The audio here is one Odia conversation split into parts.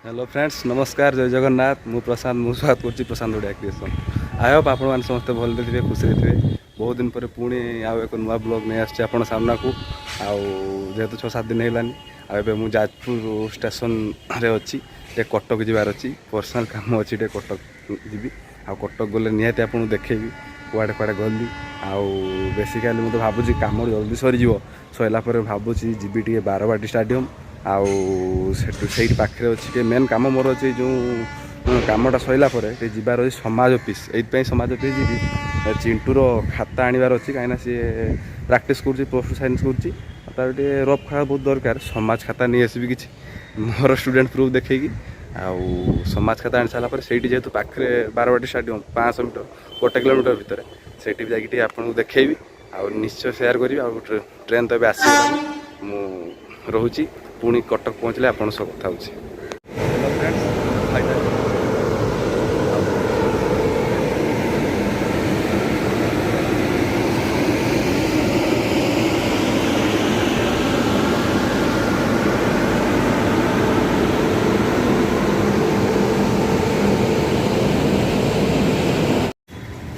ହ୍ୟାଲୋ ଫ୍ରେଣ୍ଡସ୍, ନମସ୍କାର, ଜୟ ଜଗନ୍ନାଥ। ମୁଁ ପ୍ରଶାନ୍ତ, ମୁଁ ସ୍ୱାଗତ କରୁଛି Prashant Odia creation. I Hope ଆପଣମାନେ ସମସ୍ତେ ଭଲରେ ଥିବେ, ଖୁସିରେ ଥିବେ। ବହୁତ ଦିନ ପରେ ପୁଣି ଆଉ ଏକ ନୂଆ ବ୍ଲଗ୍ ନେଇ ଆସିଛି ଆପଣ ସାମ୍ନାକୁ। ଆଉ ଯେହେତୁ 6-7 ଦିନ ହେଲାନି, ଆଉ ଏବେ ମୁଁ ଯାଜପୁର ଷ୍ଟେସନରେ ଅଛି। ଟିକେ କଟକ ଯିବାର ଅଛି, ପର୍ସନାଲ୍ କାମ ଅଛି, ଟିକେ କଟକ ଯିବି। ଆଉ କଟକ ଗଲେ ନିହାତି ଆପଣଙ୍କୁ ଦେଖେଇବି କୁଆଡ଼େ କୁଆଡ଼େ ଗଲି। ଆଉ ବେସିକାଲି ମୁଁ ତ ଭାବୁଛି କାମ ଜଲ୍ଦି ସରିଯିବ, ସରିଲା ପରେ ଭାବୁଛି ଯିବି ଟିକେ ବାରବାଟୀ ଷ୍ଟାଡ଼ିୟମ୍। ଆଉ ସେଠୁ ସେଇଠି ପାଖରେ ଅଛି ଟିକେ ମେନ୍ କାମ ମୋର ଅଛି। ଯେଉଁ କାମଟା ସରିଲା ପରେ ଟିକେ ଯିବାର ଅଛି ସମାଜ ଅଫିସ୍। ଏଇଥିପାଇଁ ସମାଜ ଅଫିସ୍ ଯିବି, ଚିଣ୍ଟୁର ଖାତା ଆଣିବାର ଅଛି, କାହିଁକିନା ସିଏ ପ୍ରାକ୍ଟିସ୍ କରୁଛି, ପ୍ଲସ୍ ଟୁ ସାଇନ୍ସ କରୁଛି, ଆଉ ତାର ଟିକେ ରଫ୍ ଖାତା ବହୁତ ଦରକାର। ସମାଜ ଖାତା ନେଇ ଆସିବି କିଛି ମୋର ଷ୍ଟୁଡେଣ୍ଟ ପ୍ରୁଫ୍ ଦେଖେଇକି। ଆଉ ସମାଜ ଖାତା ଆଣି ସାରିଲା ପରେ ସେଇଠି ଯେହେତୁ ପାଖରେ ବାରବାଟୀ ଷ୍ଟାଡ଼ିୟମ୍, 500 ମିଟର, 1 କିଲୋମିଟର ଭିତରେ, ସେଇଠି ବି ଯାଇକି ଟିକେ ଆପଣଙ୍କୁ ଦେଖେଇବି ଆଉ ନିଶ୍ଚୟ ସେୟାର କରିବି। ଆଉ ଟ୍ରେନ୍ ତ ଏବେ ଆସିଗଲାଣି। ମୁଁ ରହୁଛି, ପୁଣି କଟକ ପହଞ୍ଚିଲେ ଆପଣଙ୍କ ସହ କଥା ହେଉଛି। Hello friends, finally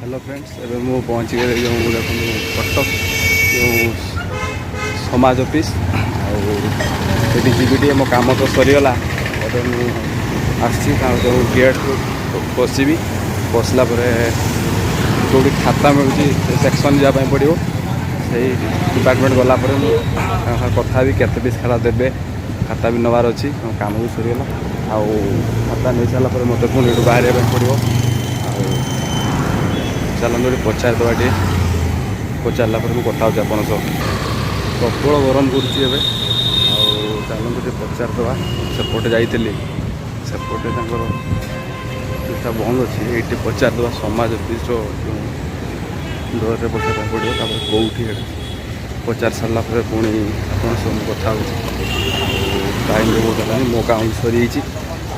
hello friends, ଏବେ ମୁଁ ପହଞ୍ଚିଗଲି ଯେଉଁ ଦେଖନ୍ତୁ କଟକ ଯେଉଁ ସମାଜ ଅଫିସ୍। ଆଉ ସେଠି ଯିବି ଟିକେ, ମୋ କାମ ତ ସରିଗଲା। ଏବେ ମୁଁ ଆସିଛି ତାଙ୍କ ଯେଉଁ ଗେଟ୍ରୁ ପଶିବି। ପଶିଲା ପରେ କେଉଁଠି ଖାତା ମିଳୁଛି ସେ ସେକ୍ସନ୍ ଯିବା ପାଇଁ ପଡ଼ିବ। ସେଇ ଡିପାର୍ଟମେଣ୍ଟ ଗଲା ପରେ ମୁଁ ତାଙ୍କ ସାଙ୍ଗେ କଥା ହେବି, କେତେ ପିସ୍ ଖାତା ଦେବେ। ଖାତା ବି ନେବାର ଅଛି, ମୋ କାମ ବି ସରିଗଲା। ଆଉ ଖାତା ନେଇ ସାରିଲା ପରେ ମୋତେ ପୁଣି ଏଠୁ ବାହାରିବା ପାଇଁ ପଡ଼ିବ। ଆଉ ଚାଲନ୍ତୁ, ଟିକେ ପଚାରିଦେବା ଟିକେ। ପଚାରିଲା ପରେ ମୁଁ କଥା ହେଉଛି ଆପଣଙ୍କ ସହ। ପ୍ରବଳ ଗରମ କରୁଛି ଏବେ। ଆଉ ଚାଲନ୍ତୁ, ଟିକେ ପଚାରିଦେବା। ସେପଟେ ଯାଇଥିଲି, ସେପଟେ ତାଙ୍କର ଅଫିସଟା ବନ୍ଦ ଅଛି। ଏଇଠି ପଚାରିଦେବା। ସମାଜ ଅଫିସର ଯେଉଁ ଡୋରରେ ପଚାରିବା ପାଇଁ ପଡ଼ିବ, ତାପରେ କେଉଁଠି ଏଇଟା ପଚାରି ସାରିଲା ପରେ ପୁଣି ଆପଣଙ୍କ ସହ ମୁଁ କଥା ହେଉଛି। ଆଉ ଟାଇମ୍ ବି ବହୁତ ହେଲାଣି, ମୋ କାମ ବି ସରିଯାଇଛି,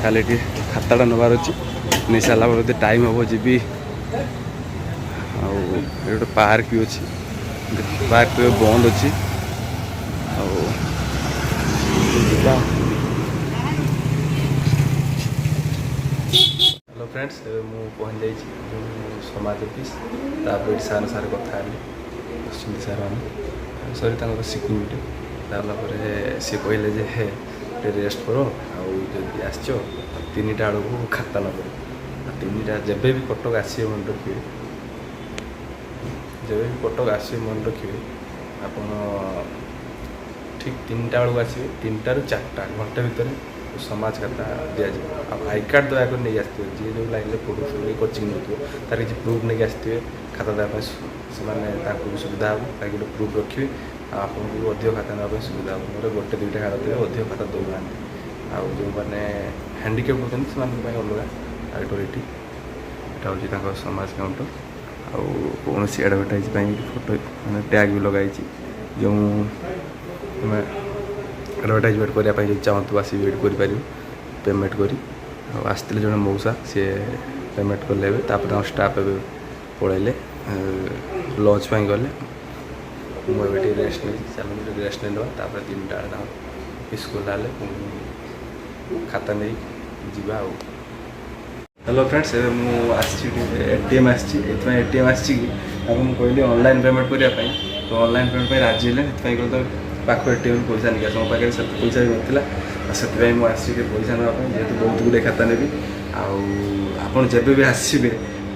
ଖାଲି ଟିକେ ଖାତାଟା ନେବାର ଅଛି। ନେଇ ସାରିଲା ପରେ ଯଦି ଟାଇମ୍ ହେବ ଯିବି। ଆଉ ଏଠି ଗୋଟେ ପାର୍କ ବି ଅଛି, ପାର୍କ ବି ବନ୍ଦ ଅଛି। ଆଉ ଯିବା। ହ୍ୟାଲୋ ଫ୍ରେଣ୍ଡସ୍, ଏବେ ମୁଁ ପହଞ୍ଚି ଯାଇଛି ଯେଉଁ ସମାଜ ଅଫିସ୍। ତାପରେ ଏଠି ସାର୍ ସାର୍ କଥା ହେଲି, ବସିଛନ୍ତି ସାର୍ ମାନେ, ସରି, ତାଙ୍କର ସିକ୍ୟୁରିଟି। ତାଲା ପରେ ସିଏ କହିଲେ ଯେ ଟିକେ ରେଷ୍ଟ କର, ଆଉ ଯଦି ଆସିଛ 3ଟା ବେଳକୁ ଖାତା ନେବ। ଆଉ 3ଟା, ଯେବେ ବି କଟକ ଆସିବେ ମନେ ରଖିବେ, ଯେବେ ବି କଟକ ଆସିବେ ମନେ ରଖିବେ, ଆପଣ ଠିକ୍ 3ଟା ବେଳକୁ ଆସିବେ। 3ଟାରୁ 4ଟା, ଘଣ୍ଟେ ଭିତରେ ସମାଜ ଖାତା ଦିଆଯିବ। ଆଉ I card ଦୟାକରି ନେଇକି ଆସିଥିବେ। ଯିଏ ଯେଉଁ ଲାଇନ୍ରେ ପଢ଼ୁଥିବ କି କୋଚିଂ ନେଉଥିବ, ତାର କିଛି ପ୍ରୁଫ୍ ନେଇକି ଆସିଥିବେ। ଖାତା ଦେବା ପାଇଁ ସେମାନେ ତାଙ୍କୁ ବି ସୁବିଧା ହେବ, କାହିଁକି ଗୋଟେ ପ୍ରୁଫ୍ ରଖିବେ। ଆଉ ଆପଣଙ୍କୁ ବି ଅଧିକ ଖାତା ନେବା ପାଇଁ ସୁବିଧା ହେବ। ମୋର ଗୋଟେ ଦୁଇଟା ଖାତା ଦେବେ, ଅଧିକ ଖାତା ଦେଉନାହାନ୍ତି। ଆଉ ଯେଉଁମାନେ ହ୍ୟାଣ୍ଡିକ୍ୟାପ୍ ହେଉଛନ୍ତି, ସେମାନଙ୍କ ପାଇଁ ଅଲଗା। ଆଉ ଏଇଠି ଏଇଟା ହେଉଛି ତାଙ୍କ ସମାଜ କାଉଣ୍ଟର। ଆଉ କୌଣସି ଆଡ଼ଭର୍ଟାଇଜ୍ ପାଇଁ ଫଟୋ ମାନେ ଟ୍ୟାଗ୍ ବି ଲଗାଇଛି। ଯେଉଁ ତୁମେ ଆଡ଼ଭର୍ଟାଇଜମେଣ୍ଟ କରିବା ପାଇଁ ଯଦି ଚାହୁଁଥିବ, ଆସିକି ଏଇଠି କରିପାରିବ ପେମେଣ୍ଟ କରି। ଆଉ ଆସିଥିଲେ ଜଣେ ମଉସା, ସିଏ ପେମେଣ୍ଟ କଲେ ଏବେ। ତାପରେ ତାଙ୍କ ଷ୍ଟାଫ୍ ଏବେ ପଳେଇଲେ, ଲଞ୍ଚ ପାଇଁ ଗଲେ। ମୁଁ ଏବେ ଟିକେ ରେଷ୍ଟ ନେଇଛି। ଚାଲନ୍ତୁ, ଟିକେ ରେଷ୍ଟ ନେଇନେବା। ତାପରେ 3ଟା ବେଳେ ତାଙ୍କ ଅଫିସ୍ ଖୋଲା ହେଲେ ପୁଣି ଖାତା ନେଇକି ଯିବା। ଆଉ ହ୍ୟାଲୋ ଫ୍ରେଣ୍ଡସ୍, ଏବେ ମୁଁ ଆସିଛି ଟିକେ ଏଟିଏମ୍ ଆସିଛି। ଏଥିପାଇଁ ଏଟିଏମ୍ ଆସିଛି କି ତାକୁ ମୁଁ କହିଲି ଅନଲାଇନ୍ ପେମେଣ୍ଟ କରିବା ପାଇଁ, ତ ଅନଲାଇନ୍ ପେମେଣ୍ଟ ପାଇଁ ରାଜି ହେଲେ। ସେଥିପାଇଁ କହିଲେ ତ ପାଖ ଏଟିଏମ୍ରୁ ପଇସା ନେଇକି ଆସ। ମୋ ପାଖରେ ସେତେ ପଇସା ବି ନଥିଲା, ଆଉ ସେଥିପାଇଁ ମୁଁ ଆସିଛି ଟିକେ ପଇସା ନେବା ପାଇଁ, ଯେହେତୁ ବହୁତ ଗୁଡ଼ିଏ ଖାତା ନେବି। ଆଉ ଆପଣ ଯେବେ ବି ଆସିବେ,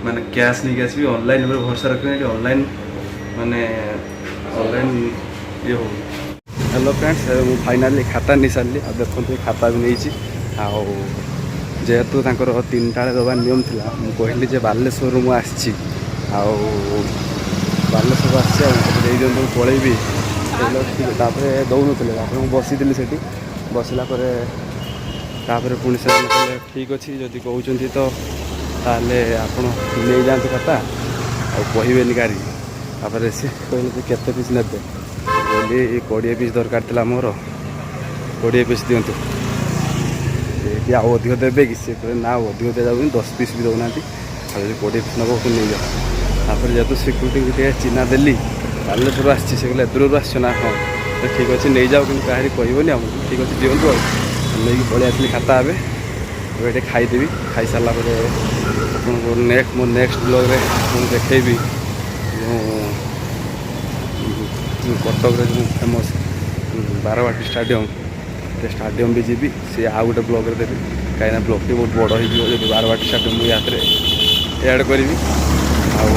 ମାନେ କ୍ୟାସ୍ ନେଇକି ଆସିବେ, ଅନଲାଇନ୍ ଉପରେ ଭରସା ରଖିବେ। ଏଠି ଅନଲାଇନ୍ ମାନେ ଅନଲାଇନ୍ ଇଏ ହେଉନି। ହ୍ୟାଲୋ ଫ୍ରେଣ୍ଡସ୍, ଏବେ ମୁଁ ଫାଇନାଲି ଖାତା ନେଇସାରିଲି। ଆଉ ଦେଖନ୍ତୁ, ଏ ଖାତା ବି ନେଇଛି। ଆଉ ଯେହେତୁ ତାଙ୍କର 3ଟା ବେଳେ ଦେବା ନିୟମ ଥିଲା, ମୁଁ କହିଲି ଯେ ବାଲେଶ୍ୱରରୁ ମୁଁ ଆସିଛି, ଆଉ ବାଲେଶ୍ୱରରୁ ଆସିଛି, ଆଉ ମୋତେ ଦେଇଦିଅନ୍ତୁ, ମୁଁ ପଳେଇବି। କହିଲେ ଠିକ୍। ତାପରେ ଦେଉନଥିଲେ। ତାପରେ ମୁଁ ବସିଥିଲି ସେଠି। ବସିଲା ପରେ ତାପରେ ପୁଣି ସେମାନେ କହିଲେ, ଠିକ୍ ଅଛି, ଯଦି କହୁଛନ୍ତି ତ ତାହେଲେ ଆପଣ ନେଇଯାଆନ୍ତୁ ଖାତା, ଆଉ କହିବେନି କାହାରି। ତାପରେ ସେ କହିଲେ ଯେ କେତେ ପିସ୍ ନେବେ? କହିଲି 20 ପିସ୍ ଦରକାର ଥିଲା ମୋର, 20 ପିସ୍ ଦିଅନ୍ତୁ। କି ଆଉ ଅଧିକ ଦେବେ କି? ସେ କହିଲେ, ନା, ଆଉ ଅଧିକ ଦିଆଯାଉନି, 10 ପିସ୍ ବି ଦେଉନାହାନ୍ତି, ଆଉ ଯଦି 20 ପିସ୍ ନେବ ତ ନେଇଯାଅ। ତାପରେ ଯେହେତୁ ସିକ୍ୟୁରିଟିଙ୍କୁ ଟିକେ ଚିହ୍ନା ଦେଲି, ବାଲେଶ୍ୱରରୁ ଆସିଛି, ସେ କହିଲେ, ଏତେ ଦୂରରୁ ଆସିଛ ନା? ହଁ। ତ ଠିକ୍ ଅଛି, ନେଇଯାଅ, କିନ୍ତୁ କାହାରି କହିବନି। ଆମକୁ ଠିକ୍ ଅଛି, ଦିଅନ୍ତୁ। ଆଉ ନେଇକି ପଳେଇ ଆସିଲି ଖାତା ଏବେ। ଏବେ ଟିକେ ଖାଇଦେବି। ଖାଇସାରିଲା ପରେ ଆପଣଙ୍କୁ ନେକ୍ସଟ, ମୋ ନେକ୍ସଟ ବ୍ଲଗ୍ରେ ମୁଁ ଦେଖେଇବି ଯେଉଁ କଟକରେ ଯେଉଁ ଫେମସ୍ ବାରବାଟୀ ଷ୍ଟାଡ଼ିୟମ୍, ସେ ଷ୍ଟାଡ଼ିୟମ୍ ବି ଯିବି। ସେ ଆଉ ଗୋଟେ ବ୍ଲଗ୍ରେ ଦେବି, କାହିଁକିନା ବ୍ଲଗ୍ଟି ବହୁତ ବଡ଼ ହେଇଯିବ ଯଦି ବାରବାଟୀ ଷ୍ଟାଡ଼ିୟମ୍ ମୁଁ ୟାଥିରେ ଆଡ଼୍ କରିବି। ଆଉ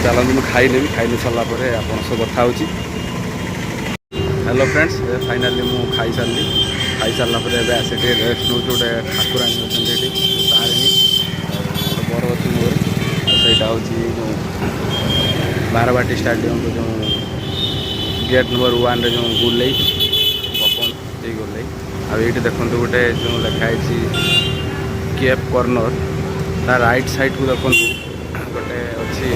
ଚାଲନ୍ତୁ, ମୁଁ ଖାଇନେବି। ଖାଇନେଇ ସାରିଲା ପରେ ଆପଣଙ୍କ ସହ କଥା ହେଉଛି। ହ୍ୟାଲୋ ଫ୍ରେଣ୍ଡସ୍, ଏବେ ଫାଇନାଲି ମୁଁ ଖାଇସାରିଲି। ଖାଇସାରିଲା ପରେ ଏବେ ଆସି ଟିକେ ରେଷ୍ଟ ନେଉଛି। ଗୋଟେ ଠାକୁରାଣୀ ଅଛନ୍ତି ଏଠି, ତାରିଣୀ, ଆଉ ଗୋଟେ ବରଗଛ ମୂଳରେ। ଆଉ ସେଇଟା ହେଉଛି ଯେଉଁ ବାରବାଟୀ ଷ୍ଟାଡ଼ିୟମର ଯେଉଁ ଗେଟ୍ ନମ୍ବର 1ରେ ଯେଉଁ ଗୁଲେଇ ବପନ, ଏଇ ଗୋଲେଇ। ଆଉ ଏଇଠି ଦେଖନ୍ତୁ, ଗୋଟେ ଯେଉଁ ଲେଖା ହେଇଛି କେଫ୍ କର୍ଣ୍ଣର, ତା ରାଇଟ୍ ସାଇଡ଼୍କୁ ଦେଖନ୍ତୁ, ଗୋଟେ ଅଛି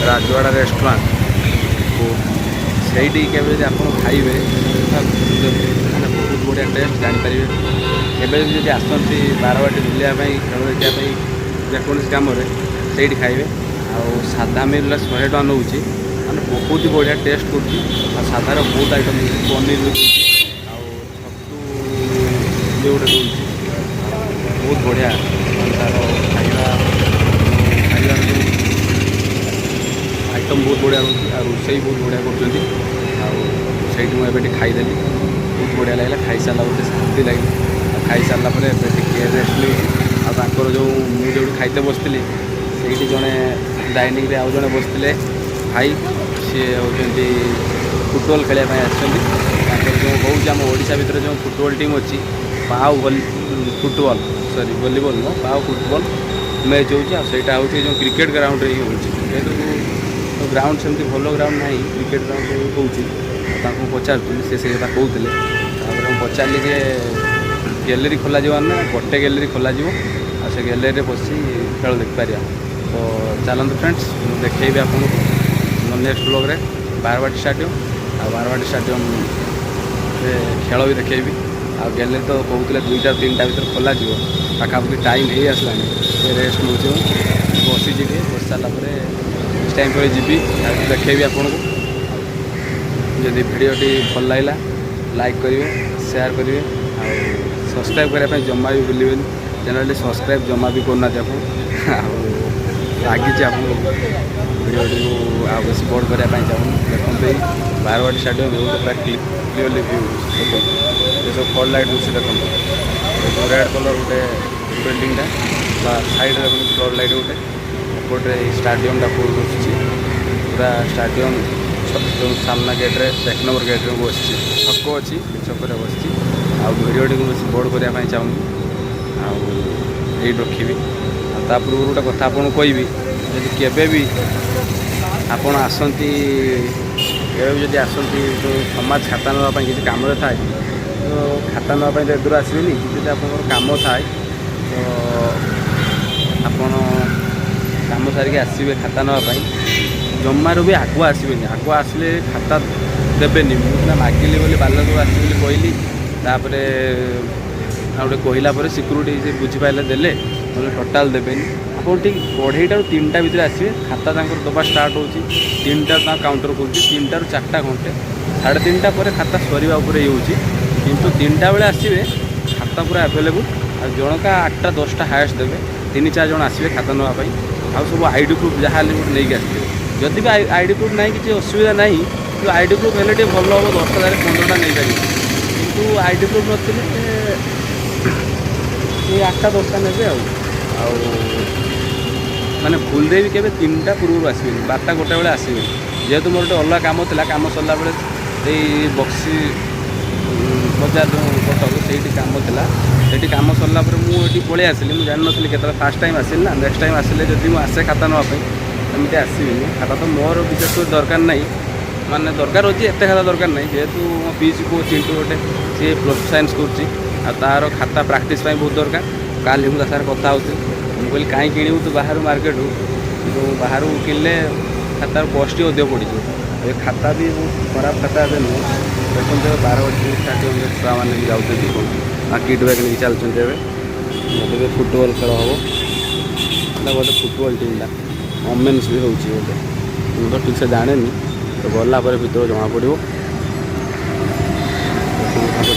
ରାଜୱାଡ଼ା ରେଷ୍ଟୁରାଣ୍ଟ। ସେଇଠି କେବେ ଯଦି ଆପଣ ଖାଇବେ, ମାନେ ବହୁତ ବଢ଼ିଆ ଟେଷ୍ଟ ଜାଣିପାରିବେ। କେବେ ବି ଯଦି ଆସନ୍ତି ବାରବାଟୀ ବୁଲିବା ପାଇଁ, ଖେଳ ଦେଖିବା ପାଇଁ, ଯେକୌଣସି କାମରେ, ସେଇଠି ଖାଇବେ। ଆଉ ସାଧା ମିଲ୍ରେ 100 ଟଙ୍କା ନେଉଛି, ମାନେ ବହୁତ ବଢ଼ିଆ ଟେଷ୍ଟ କରୁଛି। ଆଉ ସାଧାର ବହୁତ ଆଇଟମ୍ ଦେଉଛି, ପନିର ବି ଦେଉଛି ଆଉ ଛତୁ ବି ଗୋଟେ ଦେଉଛି। ବହୁତ ବଢ଼ିଆ, ମାନେ ତା'ର ଖାଇବାର ଯେଉଁ ଆଇଟମ୍ ବହୁତ ବଢ଼ିଆ ରହୁଛି ଆଉ ରୋଷେଇ ବହୁତ ବଢ଼ିଆ କରୁଛନ୍ତି। ଆଉ ସେଇଠି ମୁଁ ଏବେ ଟିକେ ଖାଇଦେଲି, ବହୁତ ବଢ଼ିଆ ଲାଗିଲା। ଖାଇସାରିଲା ପରେ ଟିକେ ଶାନ୍ତି ଲାଗିଲା। ଆଉ ଖାଇସାରିଲା ପରେ ଏବେ ଟିକେ ରେଷ୍ଟ ନେଇଛି। ଆଉ ତାଙ୍କର ଯେଉଁ ମୁଁ ଯେଉଁଠି ଖାଇତେ ବସିଥିଲି, ସେଇଠି ଜଣେ ଡାଇନିଂରେ ଆଉ ଜଣେ ବସିଥିଲେ ଭାଇ, ସିଏ ହେଉଛନ୍ତି ଫୁଟବଲ୍ ଖେଳିବା ପାଇଁ ଆସିଛନ୍ତି। ତାଙ୍କର ଯେଉଁ ହେଉଛି ଆମ ଓଡ଼ିଶା ଭିତରେ ଯେଉଁ ଫୁଟବଲ୍ ଟିମ୍ ଅଛି, ପାଉ ଭଲି ଫୁଟବଲ୍, ସରି, ଭଲିବଲ୍ ନୁହଁ, ପାଉ ଫୁଟବଲ୍ ମ୍ୟାଚ୍ ହେଉଛି। ଆଉ ସେଇଟା ହେଉଛି ଯେଉଁ କ୍ରିକେଟ୍ ଗ୍ରାଉଣ୍ଡରେ ହିଁ ହେଉଛି। ଯେହେତୁ ଗ୍ରାଉଣ୍ଡ ସେମିତି ଭଲ ଗ୍ରାଉଣ୍ଡ ନାହିଁ, କ୍ରିକେଟ୍ ଗ୍ରାଉଣ୍ଡରେ ହିଁ ହେଉଛି। ଆଉ ତାଙ୍କୁ ପଚାରୁଥିଲି, ସେ ସେଇ କଥା କହୁଥିଲେ। ତାପରେ ମୁଁ ପଚାରିଲି ଯେ ଗ୍ୟାଲେରୀ ଖୋଲାଯିବ ନା? ଗୋଟେ ଗ୍ୟାଲେରୀ ଖୋଲାଯିବ ଆଉ ସେ ଗ୍ୟାଲେରୀରେ ବସି ଖେଳ ଦେଖିପାରିବା। ତ ଚାଲନ୍ତୁ ଫ୍ରେଣ୍ଡସ୍, ମୁଁ ଦେଖେଇବି ଆପଣଙ୍କୁ ମୋ ନେକ୍ସଟ ବ୍ଲଗ୍ରେ ବାରବାଟୀ ଷ୍ଟାଡ଼ିୟମ୍ ଆଉ ବାରବାଟୀ ଷ୍ଟାଡ଼ିୟମ୍ରେ ଖେଳ ବି ଦେଖେଇବି। ଆଉ ଗ୍ୟାଲେରୀ ତ କହୁଥିଲେ 2ଟା 3ଟା ଭିତରେ ଖୋଲାଯିବ। ପାଖାପାଖି ଟାଇମ୍ ହେଇ ଆସିଲାଣି। ଟିକେ ରେଷ୍ଟ ନେଉଛି, ମୁଁ ବସିଛି ଟିକେ। ବସି ସାରିଲା ପରେ କିଛି ଟାଇମ୍ ପରେ ଯିବି ଆଉ ଦେଖେଇବି ଆପଣଙ୍କୁ। ଯଦି ଭିଡ଼ିଓଟି ଭଲ ଲାଗିଲା, ଲାଇକ୍ କରିବେ, ସେୟାର କରିବେ ଆଉ ସବସ୍କ୍ରାଇବ୍ କରିବା ପାଇଁ ଜମା ବି ଭୁଲିବେନି। ଚ୍ୟାନେଲ୍ଟି ସବସ୍କ୍ରାଇବ୍ ଜମା ବି କରୁନାହାନ୍ତି ଆପଣ, ଆଉ ରାଗିଛି ଆପଣଙ୍କୁ। ଭିଡ଼ିଓଟିକୁ ଆଉ ବେଶୀ ବଡ଼ କରିବା ପାଇଁ ଚାହୁଁନି। ଦେଖନ୍ତୁ, ଏଇ ବାରବାଟୀ ଷ୍ଟାଡ଼ିୟମ୍ ବହୁତ ପୁରା କ୍ଲିଅରଲି ଭ୍ୟୁ ଦେଖନ୍ତୁ। ଏସବୁ ଫ୍ଲଡ୍ ଲାଇଟ୍ ହେଉଛି ଦେଖନ୍ତୁ। ଏ ରେଡ଼୍ କଲର୍ ଗୋଟେ ବିଲ୍ଡିଂଟା ବା ସାଇଡ଼୍ରେ ଦେଖନ୍ତୁ, ଫ୍ଲଡ୍ ଲାଇଟ୍ ଗୋଟେ। ଏପଟରେ ଏଇ ଷ୍ଟାଡ଼ିୟମଟା ଫୁଲ୍ ଦିଶୁଛି ପୁରା। ଷ୍ଟାଡ଼ିୟମ୍ ଯେଉଁ ସାମ୍ନା ଗେଟ୍ରେ, 1 ନମ୍ବର ଗେଟ୍ରେ ମୁଁ ବସିଛି। ଛକ ଅଛି, ସେ ଛକରେ ବସିଛି। ଆଉ ଭିଡ଼ିଓଟିକୁ ବେଶୀ ବଡ଼ କରିବା ପାଇଁ ଚାହୁଁନି, ଆଉ ଏଇଠି ରଖିବି। ଆଉ ତା ପୂର୍ବରୁ ଗୋଟେ କଥା ଆପଣଙ୍କୁ କହିବି, ଯଦି କେବେ ବି ଆପଣ ଆସନ୍ତି, କେବେ ବି ଯଦି ଆସନ୍ତି ଯେଉଁ ସମାଜ ଖାତା ନେବା ପାଇଁ କିଛି କାମରେ ଥାଏ, ତ ଖାତା ନେବା ପାଇଁ ତ ଏଦୂର ଆସିବେନି। ଯଦି ଆପଣଙ୍କର କାମ ଥାଏ, ତ ଆପଣ କାମ ସାରିକି ଆସିବେ ଖାତା ନେବା ପାଇଁ, ଜମାରୁ ବି ଆଗୁଆ ଆସିବେନି। ଆଗୁଆ ଆସିଲେ ଖାତା ଦେବେନି। ମୁଁ ସିନା ମାଗିଲି ବୋଲି, ବାଲେଶ୍ୱର ଆସିବି ବୋଲି କହିଲି, ତାପରେ ଆଉ ଗୋଟେ କହିଲା ପରେ ସିକ୍ୟୁରିଟି ସେ ବୁଝିପାରିଲେ, ଦେଲେ, ନହେଲେ ଟୋଟାଲ୍ ଦେବେନି। ଆପଣ ଠିକ୍ 2:30ରୁ 3ଟା ଭିତରେ ଆସିବେ। ଖାତା ତାଙ୍କର ଦେବା ଷ୍ଟାର୍ଟ ହେଉଛି 3ଟାରୁ, ତାଙ୍କ କାଉଣ୍ଟର ଖୋଲୁଛି 3ଟାରୁ 4ଟା ଘଣ୍ଟେ। 3:30 ପରେ ଖାତା ସରିବା ଉପରେ ହେଇଯାଉଛି, କିନ୍ତୁ 3ଟା ବେଳେ ଆସିବେ, ଖାତା ପୁରା ଆଭେଲେବୁଲ୍। ଆଉ ଜଣକା 8ଟା 10ଟା ହାଏଷ୍ଟ ଦେବେ। ତିନି ଚାରି ଜଣ ଆସିବେ ଖାତା ନେବା ପାଇଁ। ଆଉ ସବୁ I D proof ଯାହା ହେଲେ ଗୋଟେ ନେଇକି ଆସିଥିବେ। ଯଦି ବି I D proof ନାହିଁ, କିଛି ଅସୁବିଧା ନାହିଁ, କିନ୍ତୁ I D proof ହେଲେ ଟିକେ ଭଲ ହେବ। 10ଟା ଜାଗାରେ 15ଟା ନେଇପାରିବେ, କିନ୍ତୁ I D proof ନଥିଲେ ସେଇ 8ଟା 10ଟା ନେବେ। ଆଉ ମାନେ ଭୁଲରେ ବି କେବେ 3ଟା ପୂର୍ବରୁ ଆସିବେନି, 12ଟା 1 ବେଳେ ଆସିବେନି। ଯେହେତୁ ମୋର ଗୋଟେ ଅଲଗା କାମ ଥିଲା, କାମ ସରିଲା ବେଳେ ଏଇ ବକ୍ସି ବଜାର ଯେଉଁ କଟକ, ସେଇଠି କାମ ଥିଲା। ସେଇଠି କାମ ସରିଲା ପରେ ମୁଁ ଏଠି ପଳେଇ ଆସିଲି। ମୁଁ ଜାଣିନଥିଲି କେତେବେଳେ, ଫାର୍ଷ୍ଟ ଟାଇମ୍ ଆସିଲି ନା। ନେକ୍ସଟ ଟାଇମ୍ ଆସିଲେ, ଯଦି ମୁଁ ଆସେ ଖାତା ନେବା ପାଇଁ, ଏମିତି ଆସିବିନି। ଖାତା ତ ମୋର ବିଶେଷ କରି ଦରକାର ନାହିଁ, ମାନେ ଦରକାର ଅଛି, ଏତେ ଖାତା ଦରକାର ନାହିଁ। ଯେହେତୁ ମୋ ପିଇସି ପୁଅ ଚିଣ୍ଟୁ ଗୋଟେ, ସିଏ ପ୍ଲସ୍ ଟୁ ସାଇନ୍ସ କରୁଛି ଆଉ ତା'ର ଖାତା ପ୍ରାକ୍ଟିସ୍ ପାଇଁ ବହୁତ ଦରକାର। କାଲି ମୁଁ ତା ସାଙ୍ଗରେ କଥା ହେଉଥିଲି। ମୁଁ କହିଲି, କାହିଁ କିଣିବୁ ତୁ ବାହାରୁ ମାର୍କେଟରୁ? କିନ୍ତୁ ବାହାରୁ କିଣିଲେ ଖାତାର କଷ୍ଟ ଟିକେ ଅଧିକ ପଡ଼ିଯିବ। ଏ ଖାତା ବି ବହୁତ ଖରାପ ଖାତା ଏବେ ନୁହଁ। ଦେଖନ୍ତୁ, ଏବେ ବାରବାଟୀ ଷ୍ଟାଡ଼ିୟମରେ ଛୁଆମାନେ ବି ଯାଉଛନ୍ତି, ଆଉ କିଟ୍ ବ୍ୟାଗ୍ ନେଇକି ଚାଲୁଛନ୍ତି। ଏବେ ଏବେ ଫୁଟବଲ୍ ଖେଳ ହେବ। ଏଇଟା ଗୋଟେ ଫୁଟବଲ୍ ଟିମ୍ଟା, ଓମେନ୍ସ ବି ହେଉଛି ବୋଧେ, ମୁଁ ତ ଠିକ୍ସେ ଜାଣିନି, ତ ଗଲା ପରେ ଭିତରୁ ଜଣାପଡ଼ିବ। ଦେଖନ୍ତୁ, ତାଙ୍କ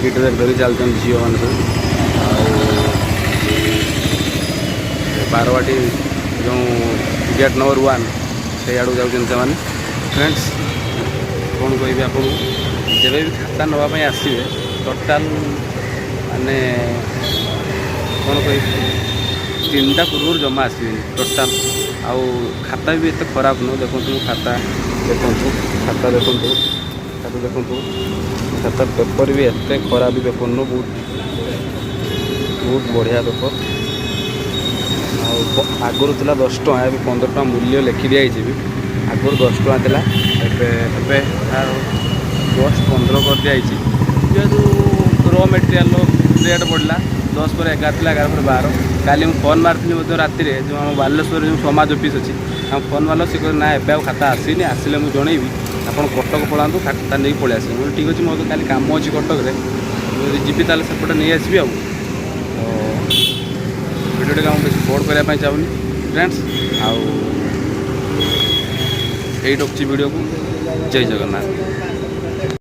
କିଟ୍ ବ୍ୟାଗ୍ ଧରି ଚାଲିଛନ୍ତି ଝିଅମାନେ ସବୁ। ଆଉ ବାରବାଟୀ ଯେଉଁ ଗେଟ୍ ନମ୍ବର 1, ସେଇଆଡ଼କୁ ଯାଉଛନ୍ତି ସେମାନେ। ଫ୍ରେଣ୍ଡସ୍, କ'ଣ କହିବି ଆପଣଙ୍କୁ, ଯେବେ ବି ଖାତା ନେବା ପାଇଁ ଆସିବେ, ଟୋଟାଲ୍ ମାନେ କ'ଣ କହିବି, 3ଟା ପୂର୍ବରୁ ଜମା ଆସିବେନି ଟୋଟାଲ୍। ଆଉ ଖାତା ବି ଏତେ ଖରାପ ନୁହଁ। ଦେଖନ୍ତୁ, ଖାତା ଦେଖନ୍ତୁ, ଖାତା ଦେଖନ୍ତୁ, ଖାତା ଦେଖନ୍ତୁ। ଖାତା ପେପର୍ ବି ଏତେ ଖରାପ ବି ପେପର୍ ନୁହଁ, ବହୁତ ବହୁତ ବଢ଼ିଆ ପେପର୍। ଆଉ ଆଗରୁ ଥିଲା 10 ଟଙ୍କା, ଏବେ 15 ଟଙ୍କା ମୂଲ୍ୟ ଲେଖି ଦିଆଯାଇଛି ବି। ଆଗରୁ 10 ଟଙ୍କା ଥିଲା, ଏବେ ଏବେ ତାର 10, 15 କରିଦିଆଯାଇଛି। ଯେହେତୁ ର ମେଟେରିଆଲ୍ର ରେଟ୍ ବଢ଼ିଲା, 10 ପରେ 11 ଥିଲା, 11 ପରେ 12। କାଲି ମୁଁ ଫୋନ୍ ମାରିଥିଲି ମଧ୍ୟ ରାତିରେ, ଯେଉଁ ଆମ ବାଲେଶ୍ୱରରେ ଯେଉଁ ସମାଜ ଅଫିସ୍ ଅଛି, ତାଙ୍କୁ ଫୋନ୍ ମାରିଲା, ସେ କହିଲେ, ନା, ଏବେ ଆଉ ଖାତା ଆସିନି, ଆସିଲେ ମୁଁ ଜଣେଇବି, ଆପଣ କଟକ ପଳାନ୍ତୁ, ଖାତା ନେଇକି ପଳେଇ ଆସିବେ। ମୁଁ କହିଲି, ଠିକ୍ ଅଛି, ମୋର ତ କାଲି କାମ ଅଛି କଟକରେ, ମୁଁ ଯଦି ଯିବି ତାହେଲେ ସେପଟେ ନେଇ ଆସିବି। ଆଉ ତ ଭିଡ଼ିଓଟିକୁ ମୁଁ ବେଶୀ ବୋର୍ କରିବା ପାଇଁ ଚାହୁଁନି ଫ୍ରେଣ୍ଡସ୍, ଆଉ ଏଇଠି ରଖୁଛି ଭିଡ଼ିଓକୁ। ଜୟ ଜଗନ୍ନାଥ।